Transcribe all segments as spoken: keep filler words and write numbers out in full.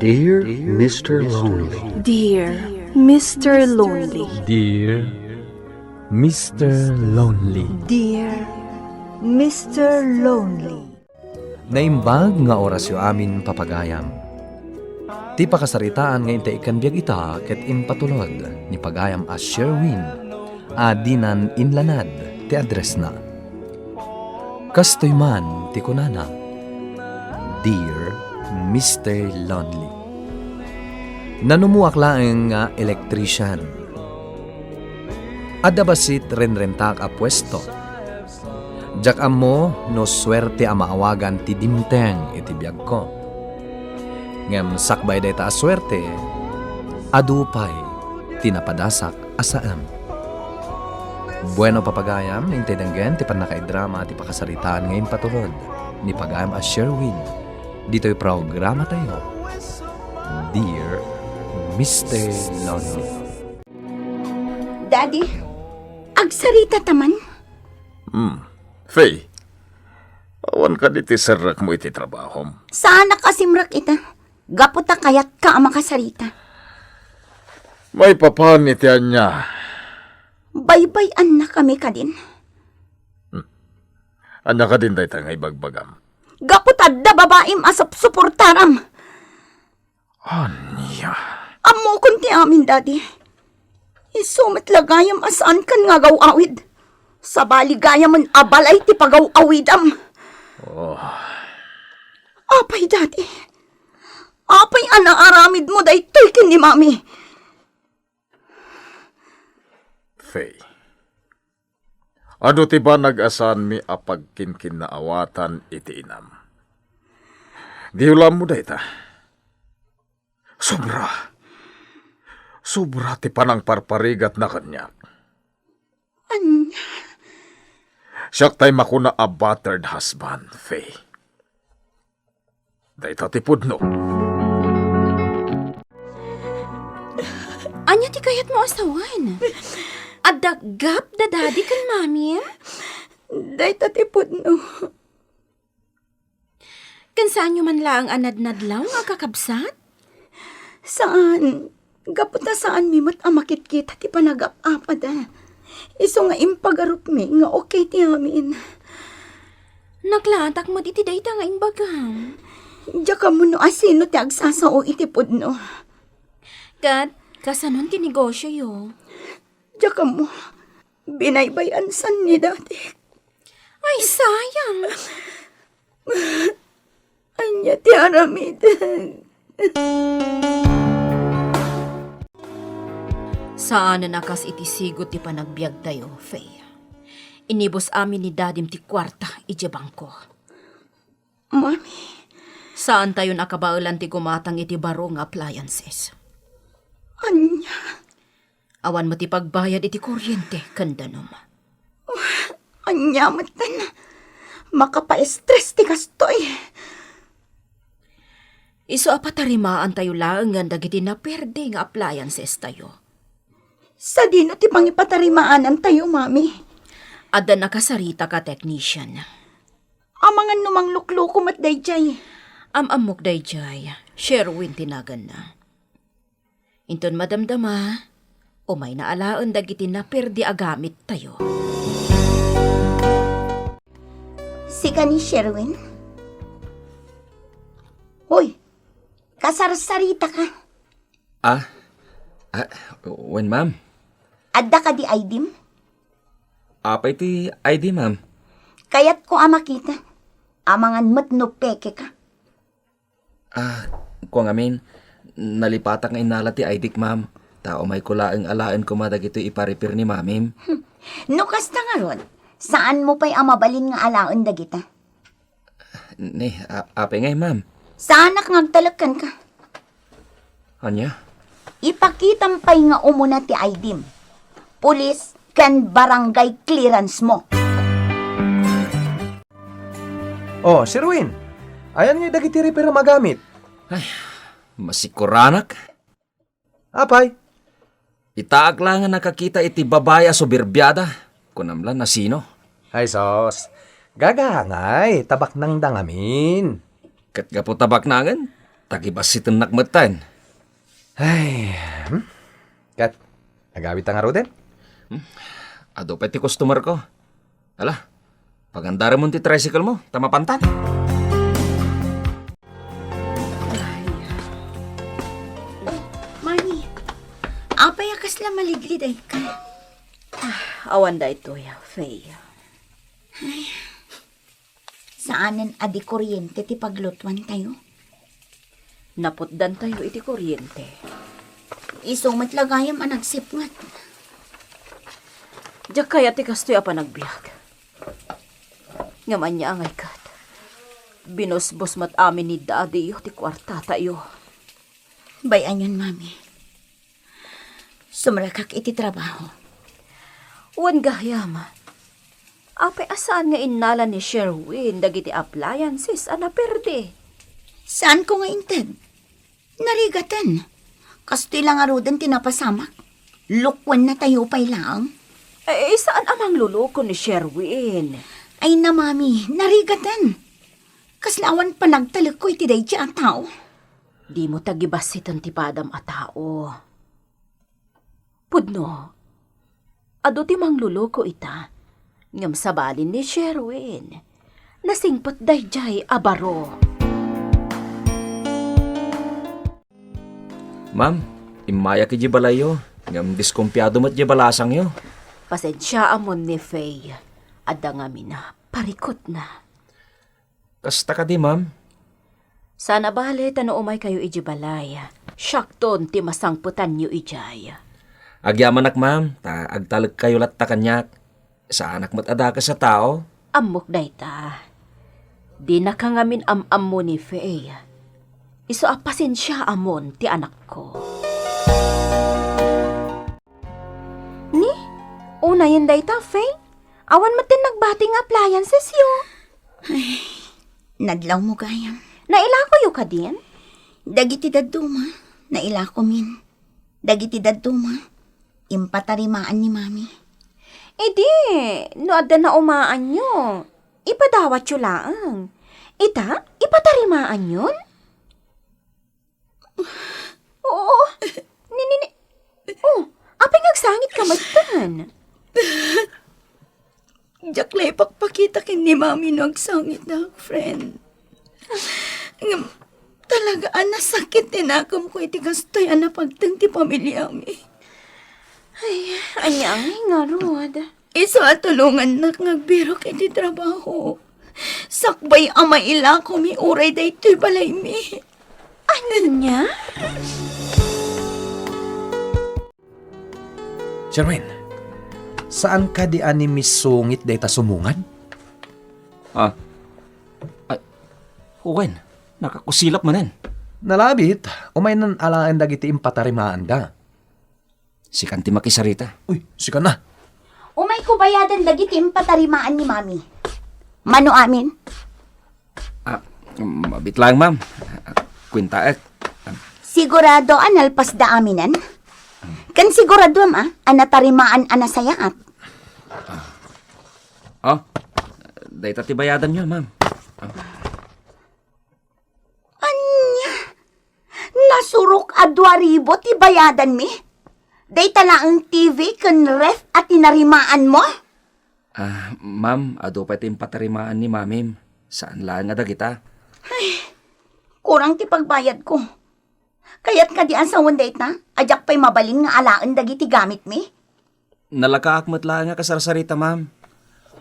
Dear Mister Lonely. Dear Mister Lonely. Dear Mister Lonely. Dear Mister Lonely. Naimbag nga orasyo amin, papagayam. Ti pakasaritaan nga intay ikkan biag ita ket impatulod ni pagayam a Sherwin a dinan inlanad ti addressna. Kastoy man ti kunana, "Dear Mister Lonely." Nanumuak laeng nga electrician. Adda bassit renrentak a puesto. Diak ammo no suerte a maawagan ti dimteng iti biagko. Ngem sakbay dayta a suerte, adu pay ti napadasak a saem. Bueno, papagayam, intay denggen ti pannakaidrama ti pakasaritaan nga impatulod ni pagayam a Sherwin ditoy programatayo, Dear Mister Lonely. Daddy, agsarita ta man? Hmm. Faye, awan kadi ti serrekmo iti trabahom? Saanak a simrek ita. Gapu ta kayatka a makasarita. Maipapan iti ania? Baybay-annakami kadin. Hmm. Ania kadin dayta nga ibagbagam? Gapu ta adda babaim a supsuportaram. Ania? Ammokon ti amin, Daddy. Isu met la gayam a saankan nga agaw-awid. Sabali gayamen a balay ti pagaw-awidam. Oh. Apay, Daddy? Apay a naaramidmo daytoy ken ni Mami? Faye, adu ti banag a saanmi a pagkinkinnaawatan iti inam? Di hulammo dayta. Sobra. Sobra ti panangparparigatna kaniak. Ania? Siak tay makuna a battered husband, Faye. Dayta ti pudno. Ania ti kayatmo a sawen? Adda gap da Daddy ken Mami? Dayta ti pudno. Ken saanyo man laeng a nadnadlaw nga agkakabsat? Saan. Gapu ta saanmi met a makitkita ti panagap-apada. Isu nga impagarupmi nga okay ti amin. Naklatak met iti dayta nga imbagam. Diak ammo no asino ti agsasao iti pudno. Ket kasanon ti negosioyo? Diak ammo. Binaybay-an san ni Daddy. Ay, sayang. Ania ti aramiden? Saanen a kas iti sigud ti panagbiagtayo, Faye. Inibus amin ni Dadim ti kuarta idiay bangko. Mami. Saantayon a kabaelan ti gumatang iti baro nga appliances. Ania? Awan met ti pagbayad iti kuryente ken danum. Ania metten? Makapaestres ti kastoy. Isu a patarimaantayo laengen dagiti naperdi nga appliances tayo. Sadino ti pangipatarimaanantayo, Mami? Adda nakasarita ka technician. Amangan no manglukloko met dayjay. Am-ammok dayjay. Sherwin ti naganna. Inton madamdama, umayna alaen dagiti naperdi a gamittayo. Sika ni Sherwin? Hoy, kasarsarita ka. Ah, ah, wen, ma'am. Adda kadi I D-m? Apay ti I D, ma'am? Kayatko a makita. Amangan met no peke ka. Ah, kua ngamin, nalipatak nga innala ti I D-k, ma'am. Ta umayko laeng alaen koma dagitoy iparipir ni mamim. Hmm. No kasta ngarud, saanmo pay a mabalin nga alaen dagita? Ni, a-, apay ngay, ma'am? Saanak nga agtalek kenka. Ania? Ipakitam pay nga umuna ti I D-m, pulis, ken barangay clearance mo. Oh, Sherwin, ayan ngay dagiti repair a magamit? Ay, masikuranak. Apay? Itaak la nga nakakita iti babai a soberbiada. Kunam la no sino. Ay, sos. Gagangay, tabaknangda ngamin. Ket gapu ta baknangen, Tagibassitennak metten. Ay, hmm? Kat, agawidta ngaruden? Hmm? Adu pay ti customer ko. Ala, pagandaramon ti tricycle mo, ta mapantan. Mami, apay a kasla maligli dayta? Ah, awan daytoy, Faye. Saanen a di kuryente ti paglutuantayo. Naputdantayo iti kuryente. Isu met la gayam a nagsipnget. Diak kayat ti kastoy a panagbiag. Ngem ania ngay ket? Binusbos met amin ni Daddy-yo ti kuartatayo. Bay-anyon, Mami. Sumrekak iti trabaho. Wen gayam, apay a saan nga innala ni Sherwin dagiti appliances a naperdi? Saanko nga inted. Narigaten. Kastoy la ngaruden ti napasamak. Lukuennatayo pay laeng. Eh, saan a mangluluko ni Sherwin? Ay na, Mami, narigaten. Kasla awan panagtalekko iti daydi a tao. Dimo tagibassiten ti padam a tao. Pudno, adu ti mangluluko ita, ngem sabali ni Sherwin, nasingpet daydiay a baro. Ma'am, immayak idiay balayyo, ngem diskumpiado met diay balasangyo. Pasensiaamon ni Faye, adda ngamin a parikutna. Kasta kadi, ma'am? Saan a bale ta no umaykayo idiay balay, siakton ti masangpetanyo idiay. Agyamanak, ma'am, ta agtalekkayo latta kaniak. Saanak met a dakes a tao. Ammok dayta. Dinaka ngamin am-ammo ni Faye. Isu a pasensiaamon ti anakko. Ni, unayen dayta, Faye? Awan met ti nagbati nga appliancesyo. Ay, nadlawmo gayam. Nailakoyo kadin? Dagiti dadduma, nailakomin. Dagiti dadduma, impatarimaan ni Mami. Idi, no adda naumaanyo, ipadawatyo laeng. Ita, ipatarimaanyon? Oo. Ni, ni, ni. Oh, apay nga agsangitka metten? Diak la ipakpakita ken ni Mami no agsangitak, friend. Ngem, talaga a nasakit ti nakemko iti kastoy a napagteng ti pamiliami. Ay, ania ngay ngarud? Isu a tulongannak nga agbirok iti trabaho. Sakbay a mailakomi uray daytoy balaymi. Ania? Sherwin, saan kadi a ni misungit dayta sumungad? Ah. Ay, wen, nakakusilap manen. Nalabit, umaynan alaen dagiti impatarimaanda. Sikan ti makisarita. Uy, sikan na. Umayko bayadan dagiti impatarimaan ni Mami. Mano amin? Ah, mabit lang, ma'am. Kuentaek. Sigurado a nalpasda aminen? Ken siguradoem a, a natarimaan a nasayaat? Oh, dayta ti bayadanyo, ma'am. Ania? Nasurok a dua ribu ti bayadanmi? Dayta laeng T V ken ref a tinarimaanmo? Ah, ma'am, adu pay ti impatarimaan ni Mamim. Saan laeng a dagita. Ay, kurang ti pagbayadko. Kayat kadi a sawen dayta, a diak pay mabalin nga alaen dagiti gamitmi? Nalakaak met laeng a kasarsarita, ma'am.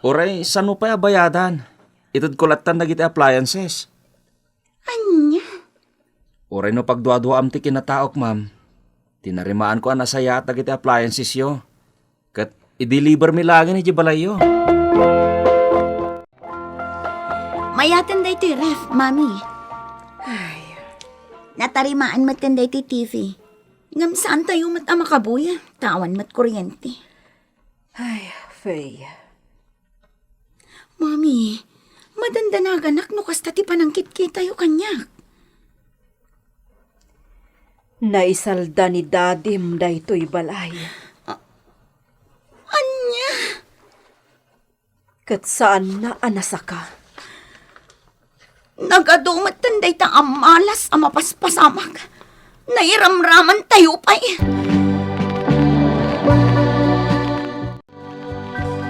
Uray, sano pay a bayadan? Itedko lattan dagiti appliances. Ania? Uray no pagduaduaam ti kinataok, ma'am. Tinarimaanko a nasayaat dagiti appliancesyo. Ket i-delivermi laengen idiay balayyo. Mayaten daytoy ref, Mami. Ay. Natarimaan metten daytoy T V. Ngem saantayo met a makabuya, ta awan met kuryente. Ay, Faye. Mami, madandanaganak no kasta ti panangkitkitayo kaniak. Naisalda ni Dadim daytoy balay. A-, ania? Ket saanna a nasaka. Nagadu metten dayta a malas a mapaspasamak. Nairamramantayo pay.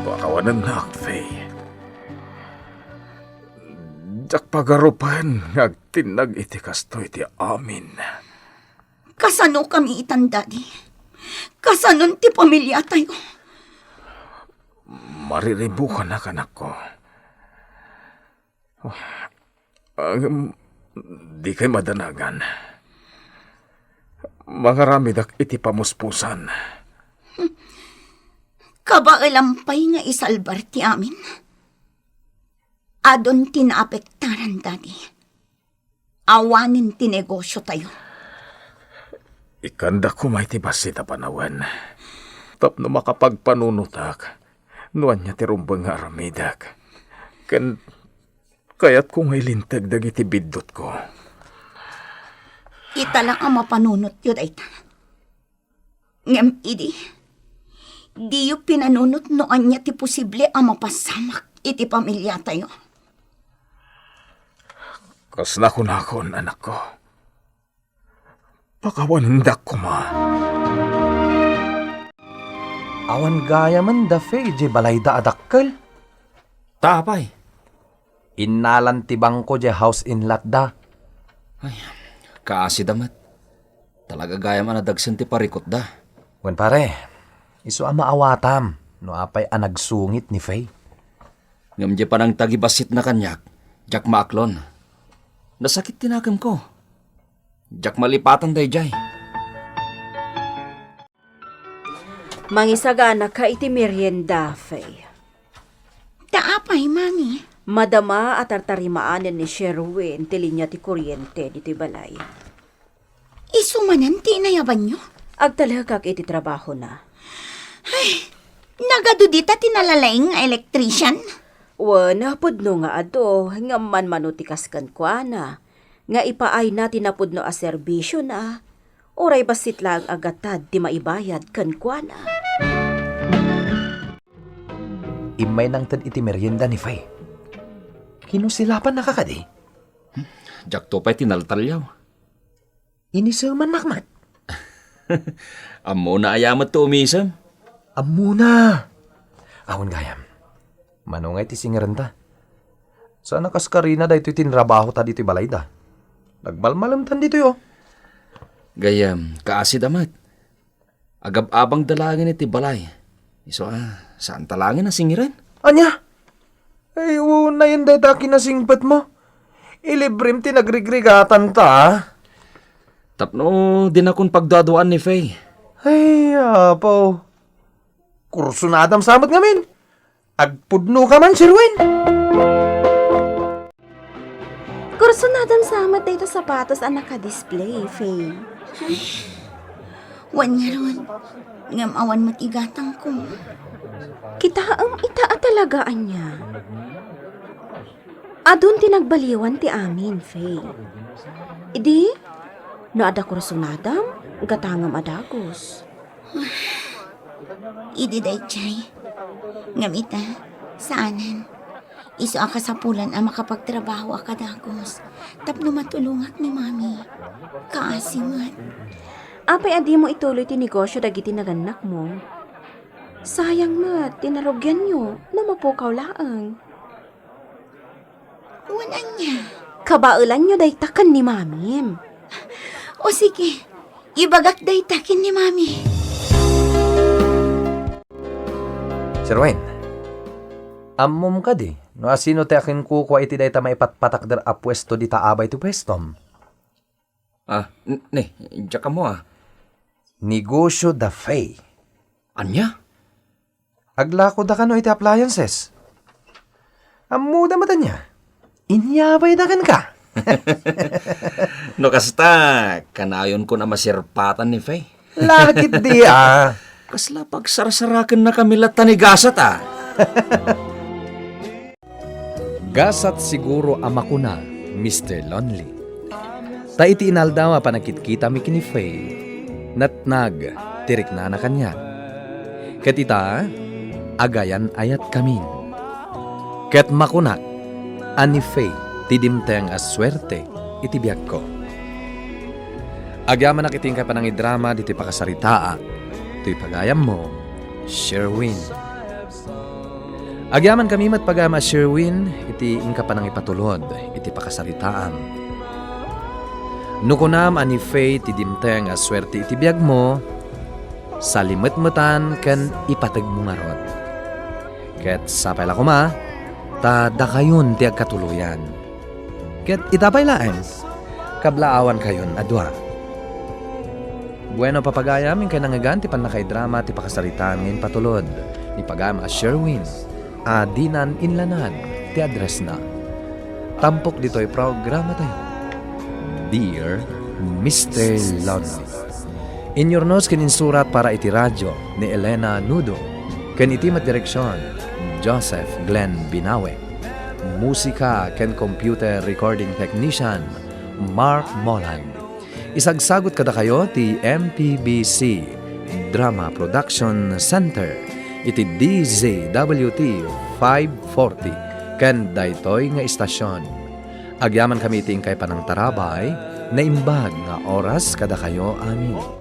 Pakawanennak, Faye. Diak pagarupen nga agtinnag iti kastoy ti amin. Kasano kami itan, Daddy? Kasanon ti pamiliatayo? Mariribukanak, anakko. Ngem, dikay madanagan. Mangaramidak iti pamuspusan. Kabaelam pay nga isalbar ti amin. Adun ti naapektaran, Daddy. Awanen ti negosiotayo. Ikkanda koma iti bassit a panawen tapno makapagpanunotak no ania ti rumbeng nga aramidek. Ken kayatko nga ilinteg dagiti biddutko. Ita la a mapanunotyo dayta. Ngem idi, diyo pinanunot no ania ti posible a mapasamak iti pamiliatayo. Kas nakunakon, anakko. Pakawanendak koma. Awan gayamen da Faye diay balayda a dakkel. Ta apay? Innalan ti bangko diay house in lot da. Ay, kaasida met. Talaga gayam a nadagsen ti parikutda. Wen pare, isu a maawatam no apay a nagsungit ni Faye. Ngem diay panangtagi bassitna kaniak, diak maaklon. Nasakit ti nakemko. Diak malipatan daydiay. Mangisaganaka iti merienda, Faye. Ta apay, Mami? Madama a tartarimaanen ni Sherwin ti linia ti kuryente ditoy balay. Isu manen ti inayabanyo? Agtalekak iti trabahona. Ay, nagadu dita ti nalalaing nga electrician? Wen, pudno nga adu, ngem manmano ti kas kenkuana, nga ipaayna ti napudno a serbisiona, uray bassit laeng a gatad ti maibayad kenkuana. Immay nangted iti merienda ni Faye. Kinusilapannaka kadi? Diakto pay tinaltaliaw. Inisemannak met. Ammona aya met ti umisem? Ammona. Awan gayam. Mano ngay ti singirenta? Saan a kaskarina daytoy tinrabahota ditoy balayda. Nagmalmalemtan ditoy, oh. Gayam, kaasida met. Agab-abangda laengen iti balay. Isu a, saanta laengen a singiren? Ania? Ay, unayen dayta a kinasingpetmo. Ilibrem ti nagrigrigatanta, a. Tapno dinakon pagduaduaan ni Faye. Ay, apo. Kursunadam sa met ngamin. Agpudnoka man, Sherwin. Kursunadam sa met dayta sapatos a nakadisplay, Faye. Wen ngarud, ngem awan met igatangko. Kitaem ita a talaga ania. Adun ti nagbaliwan ti amin, Faye. Idi, no adda kursunadam, gatangem a dagus. Idi daydiay. Ngem ita, saanen. Isu a kasapulan a makapagtrabaho a kadagus tapno matulongak ni Mami. Kaasi met. Apay a dimo ituloy ti negosio dagiti nagannakmo? Sayang met ti narugianyo no mapukaw laeng. Wen ania? Kabaelanyo dayta ken ni Mamim. O sige, ibagak dayta ken ni Mami. Sherwin, ammom kadi no asino ti akinkukua iti dayta maipatpatakder a puesto dita abay ti puestom? Ah, n-, ne, diak ammo, ah. Negosio da Faye. Ania? Aglakoda kano iti appliances. Ammoda met ania? Inyabayda kenka. No kasta, kanayonkon a masirpatan ni Faye. Lakit di, ah. Kasla pagsarsarakenna kami latta ni gasat, ah. Gasat siguro a makuna, Mister Lonely. Ta iti inaldaw a panagkitkitami ken ni Faye, natnag ti riknana kaniak. Ket ita, agayan-ayatkamin. Ket makunak a ni Faye ti dimteng a suerte iti biagko. Agyamanak iti inkay panangidrama ditoy pakasaritaak. Toy pagayammo, Sherwin. Agyamankami met pagayam a Sherwin iti inka panangipatulod iti pakasaritaam. No kunam a ni Faye ti dimteng a suerte iti biagmo, salimetmetan ken ipategmo ngarud. Ket sapay la koma, ta dakayon ti agkatuloyan. Ket ita pay laeng, kablaawankayon a dua. Bueno, papagayam, inkay nangngegan ti pannakaidrama ti pakasaritaan nga impatulod ni pagayam a Sherwin a dinan inlanad ti addressna. Tampok ditoy programatayo. Dear Mister Lonely. Inyurnos ken insurat para iti radyo ni Elena Nudo, ken iti met direksion, Joseph Glenn Binawe. Musika ken computer recording technician, Mark Molan. Isagsagut kadakayo ti M P B C Drama Production Center iti D Z W T five forty ken daytoy nga istasyon. Agyamankami iti inkay panangtarabay, naimbag nga oras kadakayo amin.